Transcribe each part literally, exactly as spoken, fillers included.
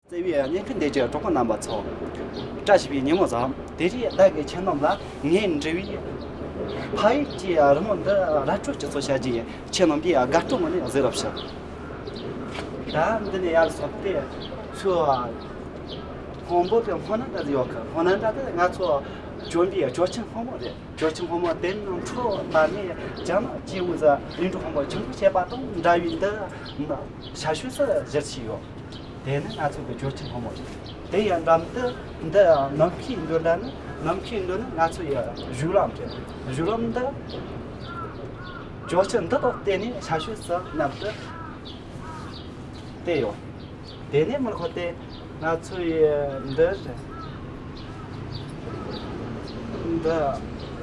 བརྩེ་བའི་བརྙན་འཕྲིན་ལྟེ་གྲོགས་པོ་རྣམ་པ་ཚོ། བཀྲ་ཤིས་པའི་ཉིན་མོ་བཟང་། དེ་རིང་བདག་གིས་ཁྱེད་རྣམས་ལ་ངའི་འབྲི་བའི་ཕ་ཡུལ་གྱི་རི་མོ་འདི་ར་སྤྲོད་ཅིག་ཚོ་བྱ་རྒྱུ་ཡིན། ཁྱེད་རྣམས་ཀྱིས་དགའ་སྤྲོ་ངང་ནས་གཟིགས་རོགས་ཞུ། ད་འདི་ནས་ཡར་སོང་སྟེ་ཚུར་སྔོན་པོ་དེ་སྔོ་ནག་འདྲ་ཡོད་གི། སྔོ་ནག་འདྲ་དེ་ང་ཚོ་གྱོན་པའི་གྱོན་ཆས་སྔོན་པོ་རེད། གྱོན་ཆས་སྔོན་པོ་དེ་ནང་འཕྲོ་བཏགས་ནས་རྒྱ་ནག་སྐྱེས་བུ་ཟ་ཡིན་འགྲོ་སྔོན་པོ་ཆུང་ཆུང་བྱས་པ་དང་འདྲ་བའི་འདི་ཞ་ཤུ་སུ་བཞུར་ཞིག་ཡོད། དེ་ནི་ང་ཚོ་གི་གྱོན་ཆས་སྔོན་མོ་རེད། དེ་ཡང་འགྲམ་དུ་འདི་ནམ་མཁའི་མདུན་འདྲ་ནི་ནམ་མཁའི་མདུན་ནི་ང་ཚོ་ཡི་གཞུང་ལམ་རེད། གཞུང་ལམ་འདི་གྱོན་ཆས་འདི་དང་བརྟེན་ནས་ཞ་ཤུ་སུ་མཉམ་དུ་བལྟས་ཡོད། དེ་ནས་མར་ཁོ་དེ་ང་ཚོ་ཡི་འདི་རེད། འདི་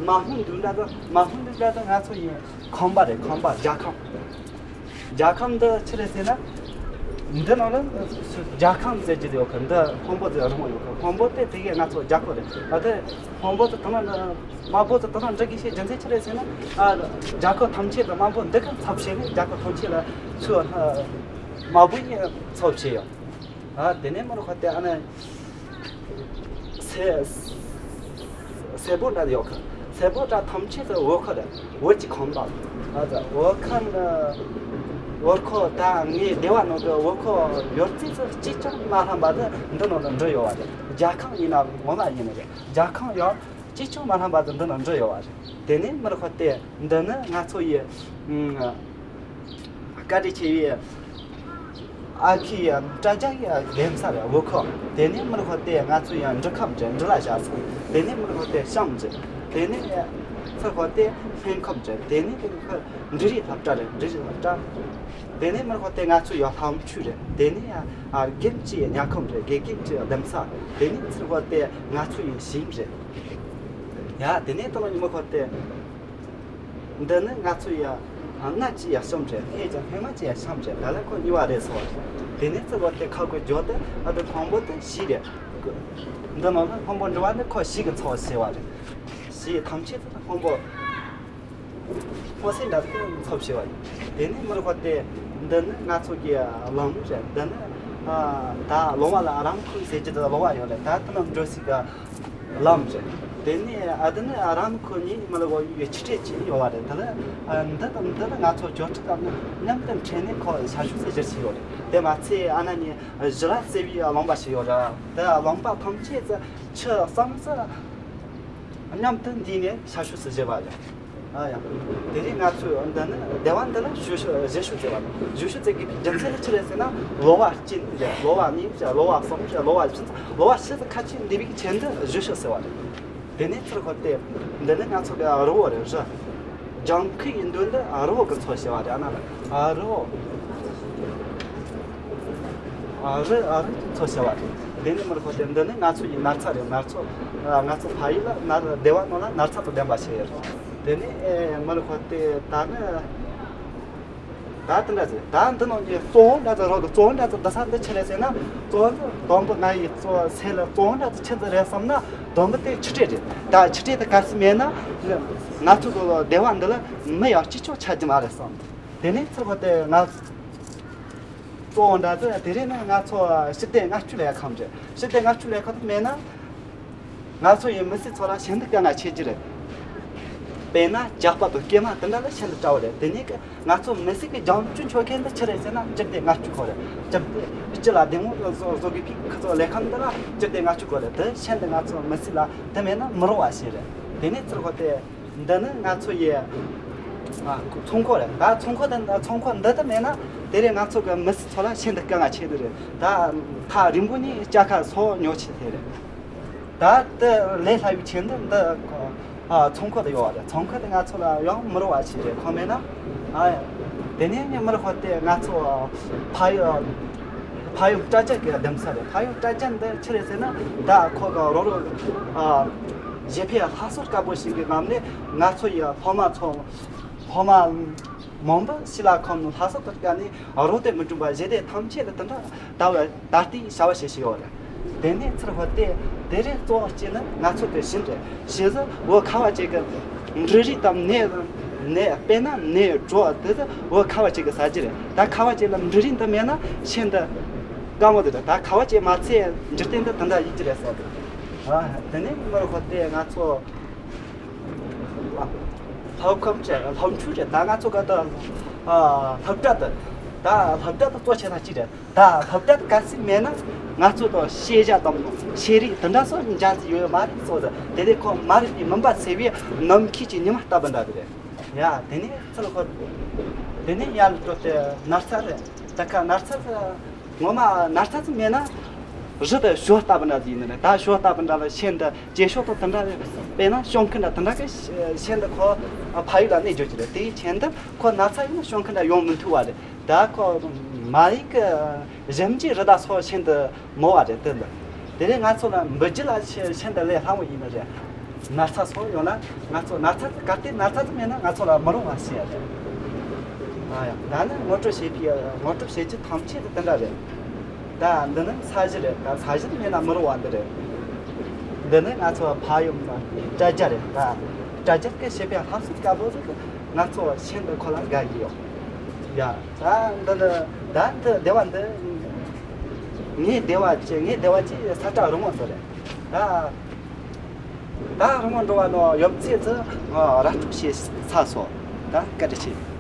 མ་ཧུན་འདུག་འདྲ་དང་མ་ཧུན་འདུག་འདྲ་དང་ང་ཚོ་ཡི་ཁང་པ་རེད། ཁང་པ་རྒྱལ་ཁང་། རྒྱལ་ཁམས་འདི་ཆི་རེད་ཟེར་ན། འདི་ནང་ལ་རྒྱལ་ཁམས་ཟེར་གྱི་ཡོད་གི། འདི་ཧོང་པོ་ཟེར་རུང་ཡོད་གི། ཧོང་པོ་དེ་དེ་གའི་ང་ཚོ་རྒྱལ་ཁབ་རེད། ཨ་དེ་ཧོང་པོ་དེ་དང་ན་དམར་པོ་དེ་དང་ན་འདྲ་གི་ཤེས་རྒྱུ་མཚན་ཆི་རེད་ཟེར་ན། ཨ་རྒྱལ་ཁབ་ཐམས་ཅད་དུ་དམར་པོ་འདི་གི་ཚབ་བྱས་ནས་རྒྱལ་ཁབ་ཐམས་ཅད་ལ་ཚུར་དམར་པོ་ཡི་ཚབ་བྱས་ཡོད། ཨ་དེ་ནས་མར་ཁོ་དེ་ཨ་ནི། སེ་སེར་པོ་འདྲ་ཡོད་གི། སེར་པོ་འདྲ་ཐམས་ཅད་དུ་འོད་ཁོ་རེད། འོད་ཀྱི་ཁང་པ། ཨ་ཙི་འོད་ཁང་། འོད་ཁོ་ད་ངའི་སྡེ་བ་ནང་གི་འོད་ཁོ་ཡོད་ཚད་ཚོ་གཅིག་ཀྱང་མ་ལྷམ་པ་དུ་འདི་ནང་དུ་འགྲོ་ཡོད་བ་རེད། རྒྱལ་ཁང་ཡིན་ན་ངོ་མ་ཡིན་ནི་རེད། རྒྱལ་ཁང་ཡང་གཅིག་ཀྱང་མ་ལྷམ་པ་དུ་འདི་ནང་འགྲོ་ཡོད་བ་རེད། དེ་ནས་མར་ཁོ་དེ་འདི་ནི་ང་ཚོ་ཡི། བཀའ་དྲིན་ཆེ་བའི་ཨ་ཁུའི་དྲ་རྒྱ་ཡི་གདན་ས་རེད། འོད་ཁང་། དེ་ནས་མར་ཁོ་དེ་ང་ཚོ་ཡང་འབྲི་ཁམས་ཀྱི་འབྲི་ལ་བཞག་སོང་། དེ་ནས་མར་ཁོ་དེ་གཤམ་གྱི། དེ་ནས་ཚུར་ཁོ་དེ་སྨན་ཁམས་ཀྱི། དེ་ནས་དེ་ཁོ་འབྲུ་རིགས་སློབ་གྲྭ་རེད། འབྲུ་རིགས་སློབ་གྲྭ། དེ་ནས་མར་ཁོ་དེ་ང་ཚོ་ཡང་ལྷམ་ཆུ་རེད། དེ་ནས་ཡང་ཨ་རྒན་གྱི་ཉལ་ཁམས་རེད། དགེ་རྒན་གྱི་གདན་ས། དེ་ནས་ཚུར་ཁོ་དེ་ང་ཚོ་ཡི་ཞིང་རེད། ཡ་དེ་ནས་ད་ལོ་ཉི་མ་ཁོ་དེ། འདི་ནི་ང་ཚོ་ཡ་སྔ་ཕྱི་ཡ་གཤམ་རེད། ཕལ་ཆེར་སྔོན་མ་ཅི་ཡ་གཤམ་རེད། ད་ལ་ཁོ་གཉིས་པ་རེད་སོ། དེ་ནས་ཚུར་བ་དེ་ཁ་ཁོ་འཇོག་དེ་ཨ་དེ་ཁང་པ་དེ་བཞི་རེད། འདི་ནང་ལ་ཁང་པ་འགྲོ་བ་ནི་ཁོ་བཞི་གི་ཚོགས་བྱས་པ་རེད། བཞི་ཐམས་ཅད་དེ་ཁང་པ་ཁོ་སེ་འདྲ་དེ་ཚོགས་བྱས་པ་རེད། དེ་ནས་མར་ཁོ་དེ་འདི་ནི་ང་ཚོ་གི་ལམ་རེད། འདི་ནི་ཨ་ད་ལོང་བ་ལ་རམ་ཁུལ་ཟེར་གྱི་དེ་ལོང་བ་ཡོད་རེད། ད་དེ་ནང་འགྲོ་སྲིད་ག་ལམ་རེད། དེ་ནས་ཨ་དེ་ནི་ཨ་རམ་ཁོ་གཉིས་མ་ལ་གོ་ཡུལ་ཆུ་ཁྲིད་ཅིག་ཡོད་བ་རེད། དེ་ལ་ཨ་འདི་དང་འདི་ནི་ང་ཚོ་གྱོད་ཁྲི་དང་མཉམ་དུ་འཕྲད་ནས་ཁོ་ཞ་ཞུ་ཟེར་ཟེར་ཞིག་ཡོད་རེད། དེ་མ་ཚད་ཨ་ན་ནི་ཞི་ལ་སེ་བའི་ལུང་པ་ཞིག་ཡོད་རེད། དེ་ལུང་པ་ཐམས་ཅད་ཚོ་ཆུ་གཙང་སེ་མཉམ་དུ་འདུས་ནས་ཞ་ཞུ་ཟེར་བ་རེད། ཨ་ཡ། དེ་རིང་ང་ཚོས་འདི་ནི་སྡེ་བ་འདི་ལ་ཞུ་ཞུ་ཞུ་ཞུ་ཟེར་བ་ནི། ཞུ་ཞུ་ཟེར་གི་རྒྱུ་མཚན་ནི་ཆི་རེད་ཟེར་ན། ལོ་བ་གཅིག་ཟེར། ལོ་བ་གཉིས་ཟེར། ལོ་བ་གསུམ་ཟེར། ལོ་བ་བཞི་ཟེར། ལོ་བ་བཞི་ཟེར་ཁ་ཆེ་འདི་བའི་ཆེད་དུ་ཞུ་ཞུ་ཟེར་བ་རེད། དེ་ནས་ཚུར་ཁོ་དེ་འདི་ནི་ང་ཚོ་གི་རི་བོ་རེད་ཟེར། ལྗང་ཁུའི་མདུན་དུ་རི་བོ་གི་མཚོ་ཟེར་བ་རེད། ཨ་ན་ཨ་རི་བོ། ཨ་རི་ཨ་རི་མཚོ་ཟེར་བ་རེད། དེ་ནས་མར་ཁོ་དེ་འདི་ནི་ང་ཚོ་ཡི་ནར་ཚ་རེད། ནར་ཚོ། ང་ཚོ་ཕ་ཡུལ་ལ་ནར་སྡེ་བ་ནང་ལ་ནར་ཚ་དང་ལྡན་པ་ཞིག་ཡོད་རེད། དེ་ནས་ཨེ་མར་ཁོ་དེ་ད་ནི། ད་དེ་འདྲ་ཟེར། ད་འདི་ནང་གི་གཙོ་བོ་འདྲ་ཚོ་རོགས་ཀྱི་གཙོ་བོ་འདྲ་ཚོ་འདི་ས་འདི་ཆི་རེད་ཟེར་ན། གཙོ་བོ་འདི་སྡོང་པོ་ང་ཡི་གཙོ་སེ་ལ་གཙོ་བོ་འདྲ་ཚོ་ཆི་ཟིག་རེད་བསམ་ན། སྡོང་པོ་དེ་ཆུ་ཁྲིད་རེད། ད་ཆུ་ཁྲིད་དེ་གལ་སྲིད་མེད་ན། ང་ཚོ་གི་སྡེ་བ་འདི་ལ་མི་ཡང་གཅིག་ཀྱང་ཆགས་ཀྱི་མ་རེད་བསམ། དེ་ནས་ཚུར་བ་དེ་ང་གཙོ་བོ་འདྲ་ཚོ་དེ་རིང་ནི་ང་ཚོ་ཞི་བདེ་མངའ་བཅོལ་ལས་ཁང་རེད། ཞི་བདེ་མངའ་བཅོལ་ལས་ཁང་དུ་མེད་ན། ང་ཚོ་ཡི་མི་སེར་ཚོ་ལ་ཤིན་ཏུ་དཀའ་ངལ་ཆེ་རྒྱུ་རེད། དཔེར་ན་ཇག་པ་དང་སྐྱེལ་མ་དེ་འདྲ་ལ་ཤིན་ཏུ་དཀའ་བ་རེད། དེ་ནས་ཀྱི་ང་ཚོ་མི་སེར་གྱི་རྒྱབ་སྐྱོར་འཆོར་མཁན་དེ་ཆི་རེད་ཟེར་ན། སྤྱི་བདེ་མངའ་བཅོལ་ཁང་རེད། སྤྱི་བདེ་སྤྱི་ལ་བདེ་མོ་བཟོ་བཟོ་གི་ཕི་ཁི་ཚོ་ལས་ཁང་འདི་ལ་སྤྱི་བདེ་མངའ་བཅོལ་ཁང་རེད། དེ་ཤིན་ཏུ་ང་ཚོ་མི་སེར་ལ་དེ་མེད་ན་མི་རུང་བ་ཞིག་རེད། དེ་ནས་ཚུར་ཁོ་དེ། འདི་ནི་ང་ཚོ་ཡི་ཨ་ཚོང་ཁང་རེད། ད་ཚོང་ཁང་དེ་ཚོང་ཁང་འདི་ལྟ་མེད་ན་དེ་རིང་ང་ཚོ་གི་མི་སེར་ཚོ་ལ་ཤིན་ཏུ་དཀའ་ངལ་ཆེ་ནི་རེད། ད་ཐག་རིང་པོ་ནས་ལྕགས་ཁ་སོགས་ཉོ་ཆེད་དེ་རེད། ད་དེ་ལས་སླ་བའི་ཆེད་དུ་འདི་ཨ་ཚོང་ཁང་དེ་ཡོད་རེད། ཚོང་ཁང་དེ་ང་ཚོ་ལ་ཡང་མི་རུང་བ་ཞིག་རེད། ཁོ་མེད་ན་ཨ་དེ་ནས་ནི་མི་རུང་བ་དེ་ང་ཚོ་ཕ་ཡུལ་ཕ་ཡུལ་དྲ་རྒྱ་གི་གདན་ས་རེད། ཕ་ཡུལ་དྲ་རྒྱ་འདི་ཆི་རེད་ཟེར་ན། ད་ཁོ་གི་རོགས་རོགས་ཨ། གཞས་པའི་ལྷ་གསོལ་དཀར་པོ་ཞིག་གི་ངམ་ནས་ང་ཚོ་ཡི་སློབ་མ་ཚོ་སློབ་མ་མང་པོ་ཞིག་ལ་ཁོང་ལྷ་གསོལ་དུ་བཀའ་ནས་རོགས་དེ་མི་འགྲུབ་པ་གཞས་དེ་ཐམས་ཅད་ལ་དེ་འདྲ་ད་བར་ད་ལྟའི་བྱ་བ་བྱེད་བཞིན་ཡོད་རེད། དེ་ནས་ཚུར་ཧོ་དེ་དེ་རིང་གཙོ་བོ་གཅིག་ནི་ང་ཚོ་དེ་བཞིན་རེད། ཞེས་བོད་ཁ་བ་ཅིག་གི་འབྲུ་རིགས་དང་ནས་ནས་དཔེར་ན་ནས་གྲོ་དེ་ཚོ་བོད་ཁ་བ་ཅིག་གི་ཟ་རྒྱུ་རེད། ད་ཁ་བ་ཅིག་ལ་འབྲུ་རིགས་འདི་མེད་ན་ཤིན་ཏུ་ ལྟ་མོ་དེ་རེད། ད་ཁ་བ་ཅན་མ་ཚད་འཇིག་རྟེན་འདི་དེ་འདྲ་ཡིན་གྱི་རེད་ཟེར། ཨ། དེ་ནས་མི་རོ་ཧོ་དེ་ང་ཚོ་ལྷོ་ཁམས་ཀྱི་ལྷོ་ཕྱོགས་རེད། ད་ང་ཚོ་ག་ད་ཨ་སློབ་གྲྭ་དེ། ད་སློབ་གྲྭ་དེ་གཙོ་ཆེ་ན་གཅིག་རེད། ད་སློབ་གྲྭ་དེ་གལ་སྲིད་མེད་ན་ང་ཚོ་དང་ཤེས་བྱ་དང་ཤེས་རིག་དེ་འདྲ་སོགས་འཇགས་ཀྱི་ཡོད་མ་རེད་ཟེར། དེ་ནས་ཁོ་མ་རིག་པའི་མུན་པ་སེལ་བའི་ནམ་མཁའི་གི་ཉི་མ་ལྟ་བུ་འདྲ་དེ་རེད། ཡ། དེ་ནས་ཚུར་ཁོ། དེ་ནས་ཡར་འགྲོ་སྟེ་ནགས་ཚལ་རེད། ད་ཁ་ནགས་ཚལ། ངོ་མ་ནགས་ཚལ་མེད་ན་རི་དང་ཞོ་ལྟ་བུ་འདྲ་ཡིན་ནི་རེད། ད་ཞོ་ལྟ་བུ་འདྲ་ལ་ཤིན་ཏུ་ལྕེ་ཤོག་དང་དེ་འདྲ་རེད། དཔེར་ན་ཤོང་ཁུ་འདྲ་དེ་འདྲ་གི་ཤིན་ཏུ་ཁོ་ཕ་ཡུལ་ལ་གནས་རྒྱུ་ཅི་རེད། དེའི་ཆེད་དུ་ཁོ་ནགས་ཚལ་ཡིན་ན་ཤོང་ཁུ་འདྲ་ཡོང་མི་ཐུབ་པ་རེད། ད་ཁོ་མ་ཡིག་གི་ཞིབ་འཇུག་རི་དྭགས་སོགས་ཤིན་ཏུ་མང་བ་རེད། དེ་འདི་དེ་རིང་ང་ཚོ་ལ་འབུལ་རྒྱུ་ལ་ཤིན་ཏུ་ལས་སླ་བོ་ཡིན་ནི་རེད། ནགས་ཚལ་སོགས་ཡོད་ན་ང་ཚོ་ནགས་ཚལ་གལ་ཏེ་ནགས་ཚལ་མེད་ན་ང་ཚོ་ལ་མི་རུང་བ་ཞིག་རེད། ཨ་ཡ། ད་ནི་ངོ་སྤྲོད་བྱེད་པའི་ངོ་སྤྲོད་བྱེད་རྒྱུ་ཐམས་ཅད་དེ་འདྲ་རེད། ད་འདི་ནི་ས་གཞི་རེད། ད་ས་གཞི་མེད་ན་མི་རུང་བ་འདི་རེད། འདི་ནི་ང་ཚོ་ཕ་ཡུལ་དྲ་རྒྱ་རེད། ད་དྲ་རྒྱ་གི་བྱེད་པའི་ལྷ་སྲུང་དཀར་པོ་ཟིག་ང་ཚོ་ཤིན་ཏུ་ཁོ་ལ་དགའ་གི་ཡོད། ཡ། ད་འདི་ནི་ད་འདི་སྡེ་བ་འདི་ངའི་སྡེ་བ་ཅེ་ངའི་སྡེ་བ་ཅེ་ས་ཁྲ་རི་མོ་འདི་རེད། ད་ད་རི་མོ་འགྲོ་བ་ནོ་ཡོབ་ཚེ་ཚེ་ར་སྤྲོད་བྱེད་ས་སོ། ད་བཀའ་དྲིན་ཆེ།